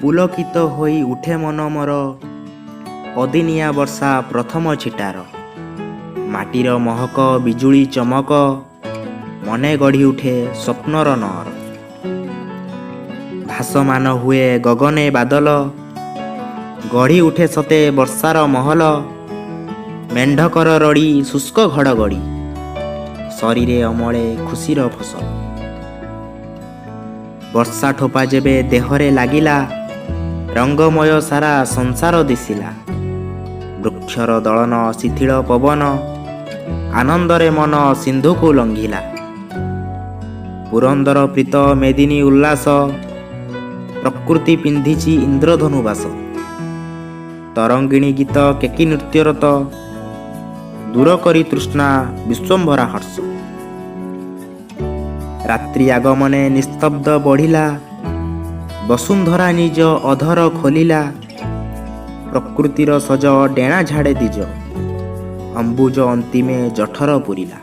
ପୁଲକିତ ହୋଇ ଉଠେ ମନ ମୋର ଅଦିନିଆ ବର୍ଷା ପ୍ରଥମ ଛିଟାର। ମାଟିର ମହକ, ବିଜୁଳି ଚମକ, ମନେ ଗଢ଼ି ଉଠେ ସ୍ୱପ୍ନର ନଅର। ଭାସମାନ ହୁଏ ଗଗନେ ବାଦଲ, ଗଢ଼ି ଉଠେ ସତେ ବର୍ଷାର ମହଲ। ମେଣ୍ଢକର ରଡ଼ି, ଶୁଷ୍କ ଘଡ଼ଘଡ଼ି, ଶରୀରେ ଅମଳେ ଖୁସିର ଫସଲ। ବର୍ଷା ଠୋପା ଯେବେ ଦେହରେ ଲାଗିଲା, ରଙ୍ଗମୟ ସାରା ସଂସାର ଦିଶିଲା। ବୃକ୍ଷର ଦଳନ, ଶିଥିଳ ପବନ, ଆନନ୍ଦରେ ମନ ସିନ୍ଧୁକୁ ଲଙ୍ଘିଲା। ପୁରନ୍ଦର ପ୍ରୀତ ମେଦିନୀ ଉଲ୍ଲାସ, ପ୍ରକୃତି ପିନ୍ଧିଛି ଇନ୍ଦ୍ରଧନୁବାସ। ତରଙ୍ଗିଣୀ ଗୀତ, କେକି ନୃତ୍ୟରତ, ଦୂର କରି ତୃଷ୍ଣା ବିଶ୍ୱମ୍ଭରା ହର୍ଷ। ରାତ୍ରି ଆଗମନେ ନିସ୍ତବ୍ଧ ବଢ଼ିଲା, ବସୁନ୍ଧରା ନିଜ ଅଧର ଖୋଲିଲା। ପ୍ରକୃତିର ସଜ ଡେଣା ଝାଡ଼େ ଦ୍ୱିଜ, ଅମ୍ବୁଜ ଅନ୍ତିମେ ଜଠର ପୂରିଲା।